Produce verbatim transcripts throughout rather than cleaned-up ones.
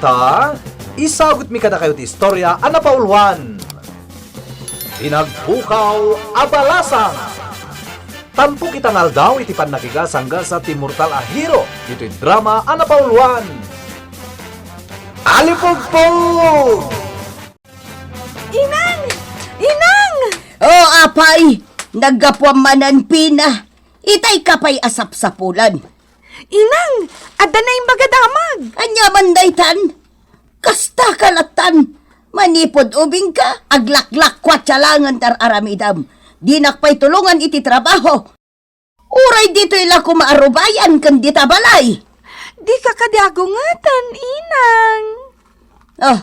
Ta, isagutmi kadakayo ti istorya a napauluan, Pinagpukaw a Balasang. Tampok ita nga aldaw iti pannakigasanggasat ti mortal a hero ditoy drama a napauluan, Alipugpug! Inang! Inang! O, apay, naggapuam manen, Pina. Itay ka pay a sapsapulan. Inang, adda naimbag a damag. Ania man daytan? Kasta ka lattan. Manipud ubingka, aglaklakkuat siya langen ti ar-aramidem. Dinak pay tulongan iti trabaho. Uray ditoy la koma a rubayan ken dita balay. Dika kadi agungatan, Inang. Oh,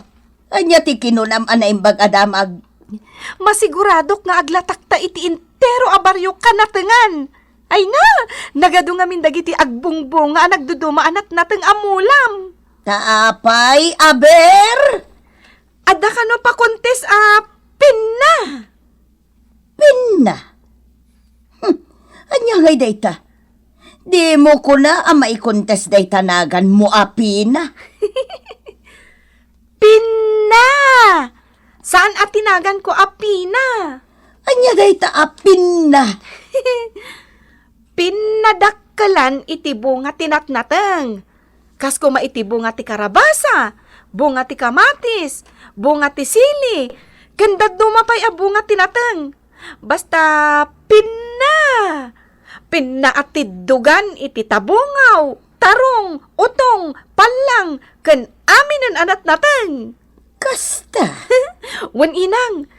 ania ti kinunam a naimbag a damag? Masiguradok nga aglatakta iti entero a barrio kanatengan. Ay na, nagadu ngamin dagiti agbungbunga a nagduduma a natnateng a mulam. Ta apay, aber? Adda kano pakontes a pinna. Pinna? Hmm, ania ngay dayta? Dimo kuna a maikontes dayta naganmo a Pina? Pinna! Saan a ti naganko a Pina? Ania dayta a pinna? Pinnadakkelan iti bunga ti natnateng. Kas koma iti bunga ti karabasa, bunga ti kamatis, bunga ti sili, ken dadduma pay a bunga ti nateng. Basta pinna! Pinna a tiddugan iti tabungaw, tarong, utong, pallang, ken aminen a natnateng. Kasta? Wen, Inang,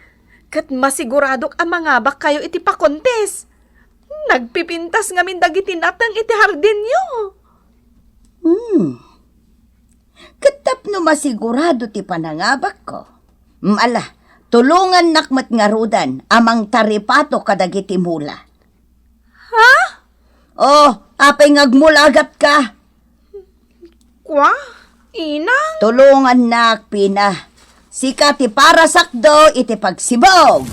ket masiguradok a mangabakkayo iti pakontes. Nagpipintas ngamin dagiti nateng iti hardinyo. Hmm. Ket tapno masigurado ti panangabakko, mm, ala, tulongannak met ngaruden a mangtaripato kadagiti mula. Ha? Oh, apay nga agmulagatka? Kua, Inang? Tulongannak, Pina. Sika ti parasakdo iti pagsibog.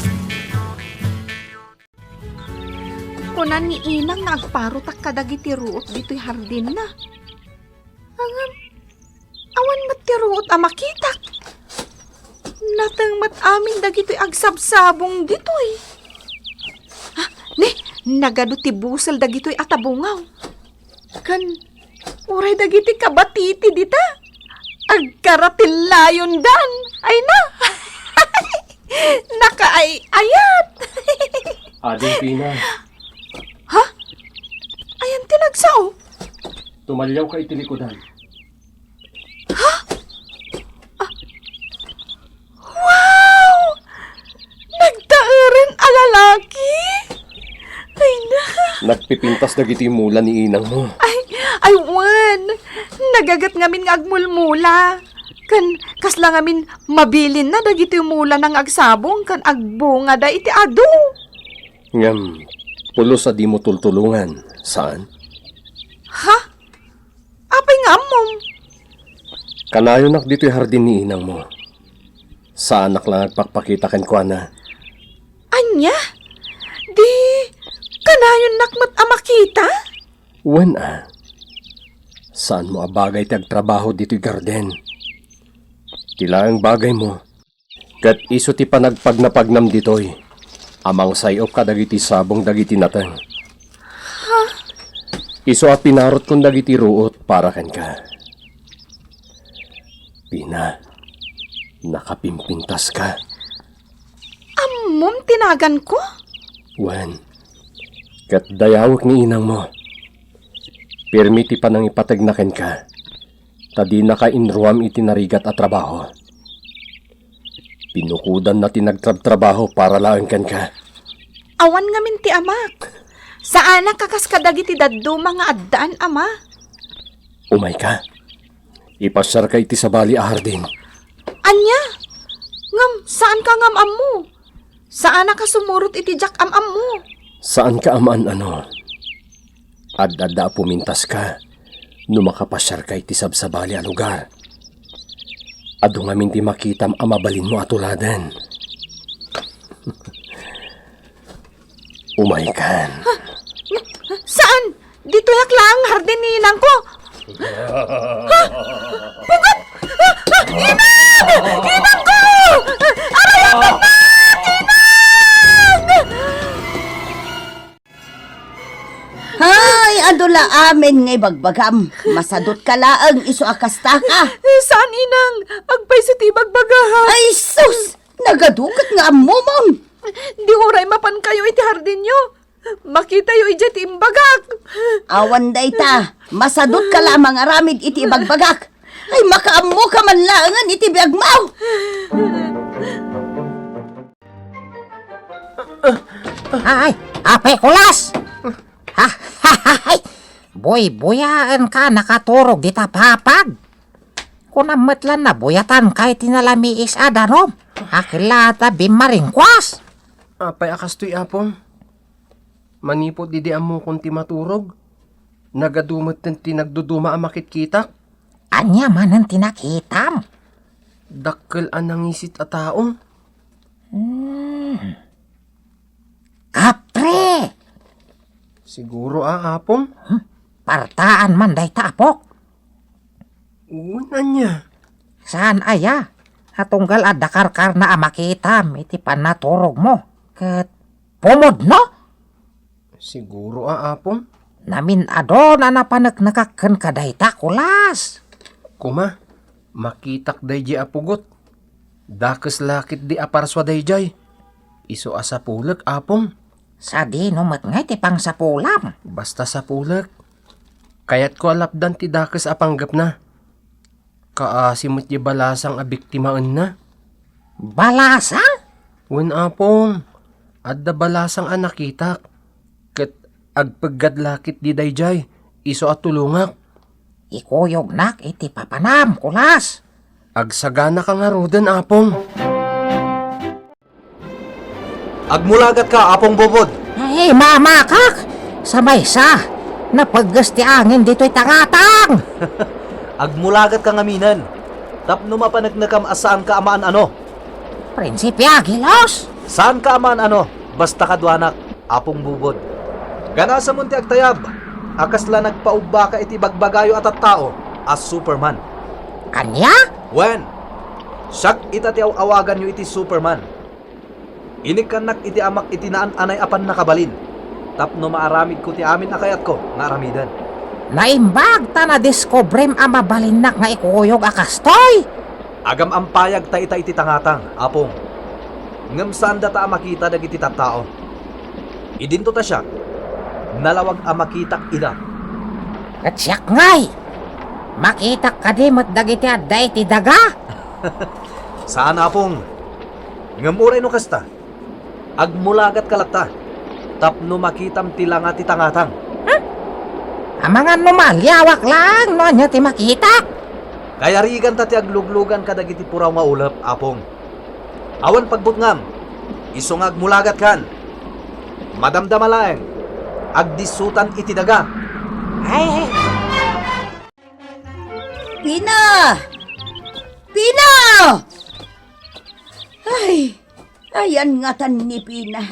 Kuna ni Inang nga agparotak kadagiti ruot ditoy hardinna. Ngem, awan met ti ruot a makitak. Nateng met amin dagitoy agsabsabong ditoy. Ah, ne, nagadu ti busel dagitoy a tabungaw. Ken, uray dagiti kabatiti dita, agkaratillayondan. Ay na! Nakaay-ayat! Ading Pina. Ha? Ayan ti nagsao? Tumaliawka iti likudan. Ha? Ah. Wow! Nagtaeren a lalaki? Ay na! Nagpipintas dagiti mula ni inangmo. Ay, ay, wen. Nagaget ngamin nga agmulmula. Ken kasla ngamin mabilinna dagiti mulana nga agsabong ken agbungada iti adu. Ngem, pulos a dimo tultulongan, saan? Ha? Apay nga ammom? Kanayonak ditoy hardin ni inangmo. Saanak la nga agpakpakita kenkuana. Ania? Di, kanayonnak met a makita? Wen a. Saanmo a bagay ti agtrabaho ditoy garden. Ti laeng bagaymo, ket isu ti panagpagnapagnam ditoy a mangsay-op kadagiti sabong dagiti nateng. Ha? Isu a pinarotkon dagiti ruot para kenka. Pina, nakapimpintaska. Ammom ti naganko? Wen, ket dayawek ni inangmo. Pirmi ti panangipategna kenka, ta dinaka inruam iti narigat a trabaho. Pinukodanna ti nagtrabtrabaho para laeng kenka. Awan ngamin ti amak. Saanak a kas kadagiti dadduma nga addaan, ama. Umayka. Ipasiarka iti sabali a hardin. Ania? Ngem, saanka nga am-ammo? Saanak a sumurot iti diak am-ammo. Saanka a maan-ano? Ad-adda a pumintaska no makapasiarka iti sabsabali a lugar. Adu ngamin ti makitam a mabalinmo a tuladen. Umaykan. Ha? Saan? Ditoyak laeng hardin ni inangko. Ha? Pugot! Ah! Inangko! Aray, apo na! Inang! Hay, adu la amin nga ibagbagam. Masadut ka laeng isu a kasta ka. Saan, Inang. Agpayso ti ibagbagak. Ay, sus! Nagaduket nga ammomon. Di uray mapankayo iti hardinyo. Makitayo idiay ti imbagak. Awan dayta, masadut ka la mangaramid iti ibagbagak. Ay, makaammo ka man laengen iti biagmo. Ay, Apay Kulas! Ha, ha, ha, hay! Buybuyaen ka nakaturog dita papag. Kunam met la nabuyatanka iti nalamiis a danum. Akilata bimmaringkuas. Apay a kastoy, Apong? Manipud idi ammokon ti maturog, nagadu metten ti nagduduma a makitkitak. Ania manen ti nakitam? Dakkel a nangisit a tao. Hmm. Kapre! Siguro a, Apong? Hmm? Partaan man dayta, apok. Wen ania? Saan aya? A tunggal adda karkarna a makitam iti pannaturogmo, ket pumudno? Siguro a, Apong. Namin-adun a napaneknekak kenka dayta, Kulas. Kuma, makitak daydiay a pugot. Dakes la ketdi a parsua daydiay. Isu a sapulek, Apong. Sadino met ngay ti pangsapulam? Basta sapulek. Kayatko a lapdan ti dakes a panggepna. Kaasi met diay balasang a biktimaenna. Balasang? Wen, Apong. Adda balasang a nakitak. Ket agpeggad la ketdi daydiay, isu a tulongak. Ikuyognak iti papanam, Kulas. Agsaganaka ngaruden, Apong. Agmulagatka, Apong Bubod. Ay, mamakak! Sa maysa, napegges ti angin ditoy tangatang! Agmulagatka ngaminen, tapno mapaneknekam a saanka a maan-ano. Prinsipe Aguilos! Saanka a maan-ano, basta kaduanak, Apong Bubod. Ganasamon ti agtayab a kasla nagpaubbaka iti bagbagayo a tattao a Superman. Ania? Wen, siak ita ti aw-awaganyo iti Superman. Inikkannak iti Amak iti naan-anay a pannakabalin tapno maaramidko ti amin a kayatko nga aramiden. Naimbag ta nadiskubrem a mabalinnak nga ikuyog a kastoy! Agam-ampayag ta ita iti tangatang, Apong. Ngem saan data a makita dagiti tattao. Idinto ta siak, nalawag a makitak ida. Ket siak ngay, makitak kadi met dagiti adda iti daga? Saan, Apong. Ngem uray no kasta, agmulagatka latta tapno makitam ti langa ti tangatang. Hmm? Amangan no maliawak laeng no ania ti makitak. Kayariganta ti agluglugan kadagiti puraw nga ulep, Apong. Awan pagbutngam, isu nga agmulagatkan. Madamdama laeng, agdissutan iti daga. Ay! Pina! Pina! Ay, ayan ngatan ni Pina.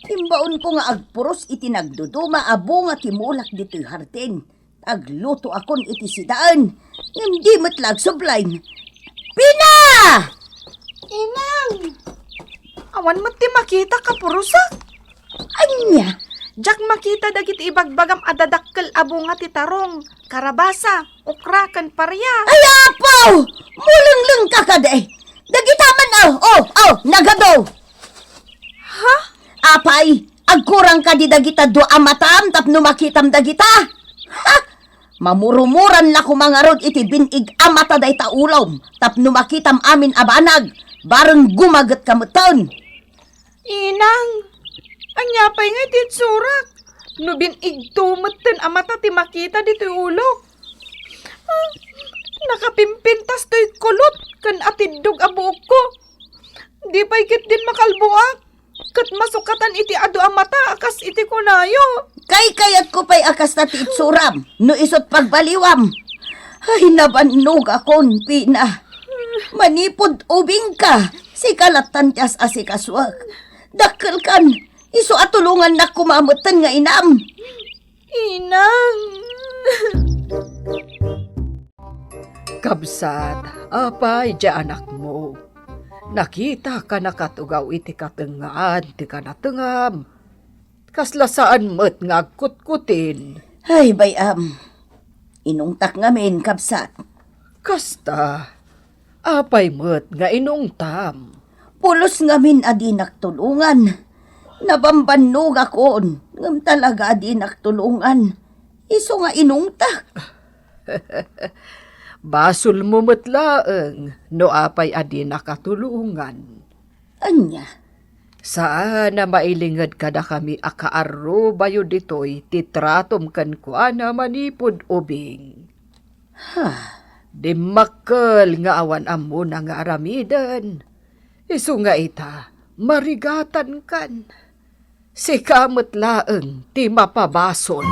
Imbaonko nga agpuros iti nagduduma a bunga ti mulak ditoy hardin. Aglutoakon iti sidaen, ngem di met la agsublayn. Pina! Inang! Awan met ti makitak a purosak. Ania? Diak makita dagiti ibagbagam a dadakkel a bunga ti tarong, karabasa, okra, ken paria. Ay, apo! Mulengleng ka kadi! Dagita man, oh, oh, oh, nagadu! Ha? Apay, agkurang kadi dagita dua a matam tapno makitam dagita? Ha? Mamurumuran la koma ngarud iti bin-ig a mata dayta ulom tapno makitam amin a banag, bareng gumaget ka metten. Inang, ania pay nga iti itsurak? No bin-igto metten a mata ti makita ditoy ulok. Ah, nakapimpintas toy kulot ken atiddog a buokko. Di pay ketdin makalboak, ket masukatan iti adu a mata a kas iti kunayo. Kaykayatko pay a kasta ti itsuram, no isut' pagbaliwam. Ay, nabannogakon, Pina. Manipud ubingka, sika lattan ti as-asikasuak. Dakkelkan, isu a tulongannak koma metten nga inam. Inang! Kabsat, apay diay anakmo? Nakitaka nakatugaw iti katengngaan ti kanatengam. Kasla saan met nga agkutkutin. Ay, bay-am. Inungtak ngamin, kabsat. Kasta, apay met nga inungtam? Pulos ngamin a dinak tulongan. Nabambannogakon, ngem talaga a dinak tulongan. Isu nga inungtak. Basolmo met laeng no apay a dinaka tulongan. Ania? Saan a mailinged kadakami a kaarrubayo ditoy ti tratom kenkuana manipud ubing. Ha? Dimmakkel nga awan ammona nga aramiden. Isu nga ita, marigatankan. Sika met laeng ti mapabasol.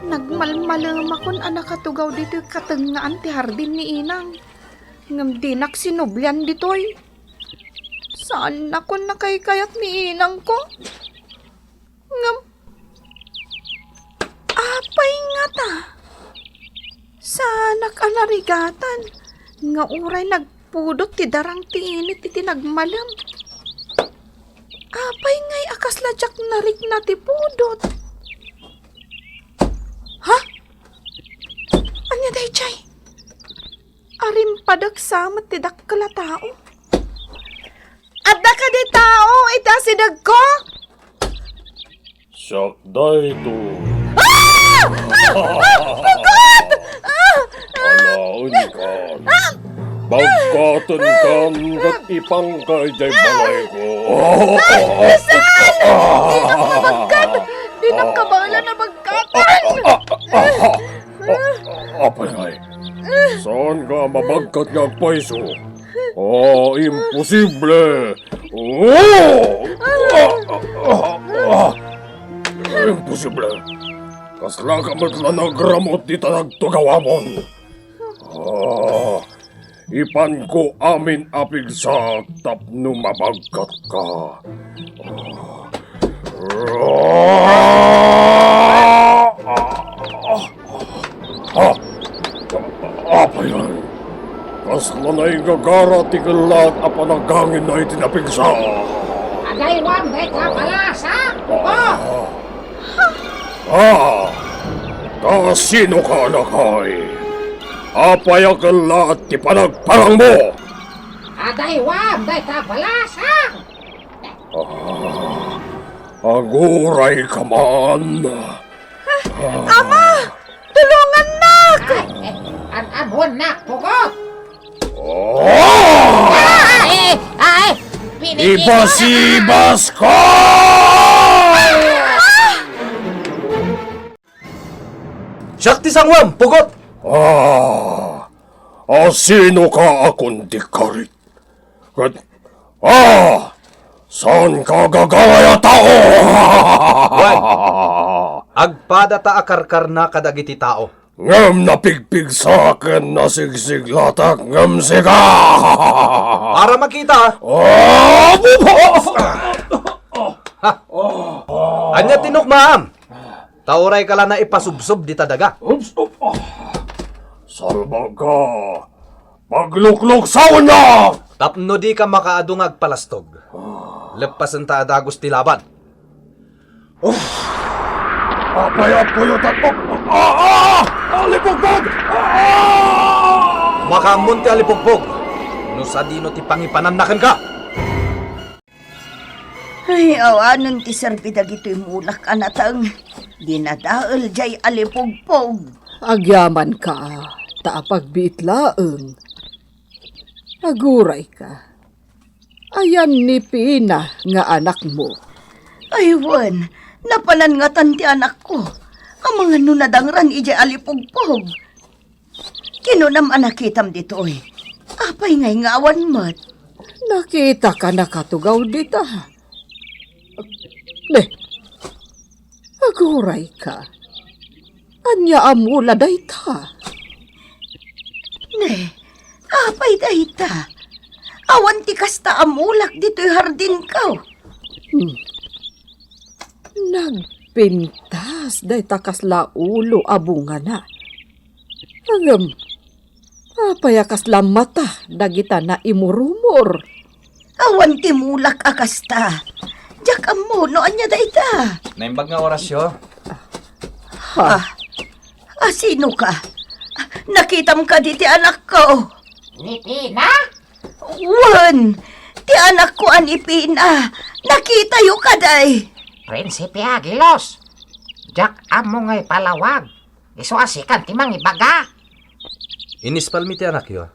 Nagmalmalemakon a nakatugaw ditoy katengngaan ti hardin ni Inang. Ngem dinak sinublian ditoy. Saannakon nakaykayat ni Inangko. Ngem, apay ngata? Saanak a narigatan nga uray nagpudot ti darang ti init iti nagmalem. Apay ngay a kasla diak narikna ti pudot? Ha? Ania daydiay? Arimpadek sa met ti dakkel a tao. Adda kadi tao iti asidegko? Siak daytoy. Ah! Ah! Ah! Pugot! Ah! Alaenkan. Bagkatenkan ket ipangka idiay balayko. Saan? Dinak mabagkat! Dinak kabaelan a bagkatan! Apay ngay? Saan nga mabagkat nga agpayso? Ah, imposible! Oh! Ah, ah, ah, ah. Imposible! Kaslaka met la nagramut dita nagtugawamon. Ah, ipanko amin a pigsak tapno mabagkatka. Ah! Ah! Apay ngay? Kasla naigagara ti kellat a panagangin na iti napigsa. Adaywam dayta balasang, Pugot! Ah! Ah! Ta sinoka, anakay? Apay a kellat ti panagparangmo? Adaywam dayta balasang! Ah, agurayka man. Ama! Tulongannak! Ay, eh, an-, abuennak, Pugot! Ah! Ah, eh, ah, eh, pinigil ko na! Ibasibasko! Siak ti sanguam, Pugot! Ah, a sinoka a kundi karit? Ket, ah! Saanka agagaway a tao? Wen, agpadata a karkarna kadagiti tao. Ngem napigpigsa ken nasigsiglatak ngem sika! Para makita. Ah! Ha? Ania ti nukmaam? Ta urayka la naipasubsob dita daga. Ups, up, ah. Salbagka! Paglukluksawnak! Tapno dika makaadu nga agpalastog. Leppasenta a dagus ti laban. Uf! Apay a puyotan mo? Ah! Ah! Alipugpog! Ah! Makaammon ti alipugpog no sadino ti pangipananna kenka. Ay, awanen ti serbi dagitoy mulak a nateng. Dinadael jay alipugpog. Agyamanka, ta apagbiit laeng. Agurayka. Ayan ni Pina nga anakmo? Ay, wen, napanan ngatan ti anakko. Amangan no nadangran idiay alipugpog. Kinunam a nakitam ditoy. Apay ngay nga awan met? Nakitaka nakatugaw dita. Ne, agurayka. Ania a mula dayta? Ne, apay dayta? Awan ti kasta a mulak ditoy hardinko. Hmm. Nagpintas dayta kasla ulo a bungana. Ngem, Apay a kasla mata dagita naimurumor? Awan ti mulak a kasta. Diak ammo no ania dayta. Naimbag nga orasyo. Ha? Ah, asino ka? Nakitam kadi ti anakko? Ni Pina? Wen, ti anakko a ni Pina. Nakitayo kadi. Prinsipe Agilos, diak ammo nga ipalawag. Isu a sikan ti mangibaga. Inispalmi ti anakyo.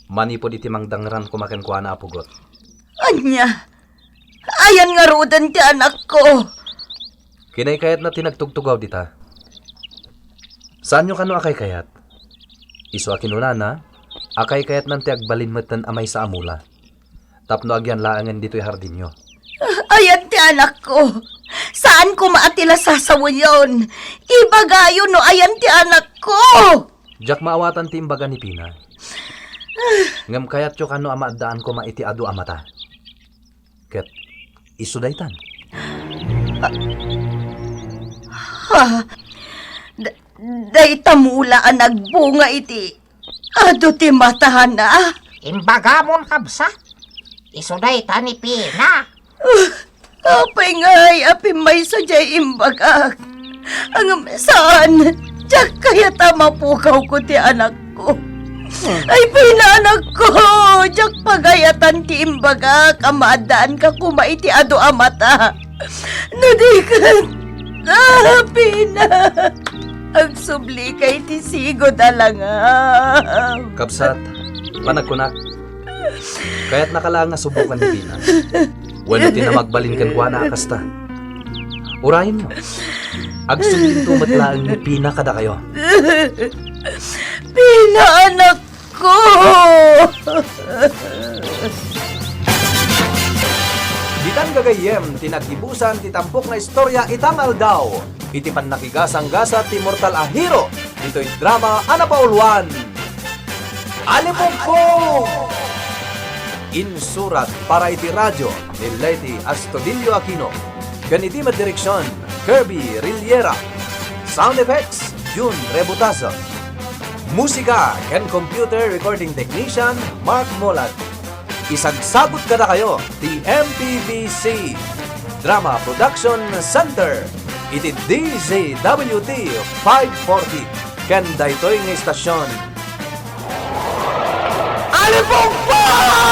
Manipud iti mangdangran koma kenkuana a pugot. Ania? Ayan ngaruden ti anakko. Kinaykayatna ti nagtugtugaw dita. Saanyo kano a kaykayat? Isu a kinunana, a kaykayatnan ti agbalin metten a maysa a mula. Tapno agyan laengen ditoy hardinyo. Ayan ti anakko. Saan koma a ti la sasawiyon. Ibagayo no ayan ti anakko. Diak maawatan ti imbaga ni Pina. Ngem kayatyo kano a maaddaan koma iti adu a mata. Ket isu daytan. Ha? Da-, dayta mula a nagbunga iti adu ti matana? Imbagamon, kabsat. Isu dayta ni Pina. Apay ngay a pimmaysa diay imbagak? Ngem saan, diak kayat a mapukawko ti anakko. Ay, Pina, anakko, diak pagayatan ti imbagak a maaddaanka koma iti adu a mata. No di ket, ah, Pina, agsublika iti sigud a langaw. Kabsat, panagkunak, kayatnaka laeng a suboken ni Pina. Wenno ti namagbalin kenkuana a kasta. Urayenyo, agsublinto met laeng ni Pina kadakayo. Pina, anakko! Ditan gagayyem ti naggibusan ti tampok nga istorya ita nga aldaw. Iti pannakigasanggasat ti mortal a hero ditoy drama a napauluan, Alipugpug! Insurat para iti radio ni Leti Astudillo Aquino, ken iti met direksion, Kirby Riliera. Sound effects, Jun Rebutazo. Musika ken computer recording technician, Mark Molat. Isagsagut kadakayo ti M P B C Drama Production Center iti D Z W T five forty ken daytoy nga istasion. Alipugpug!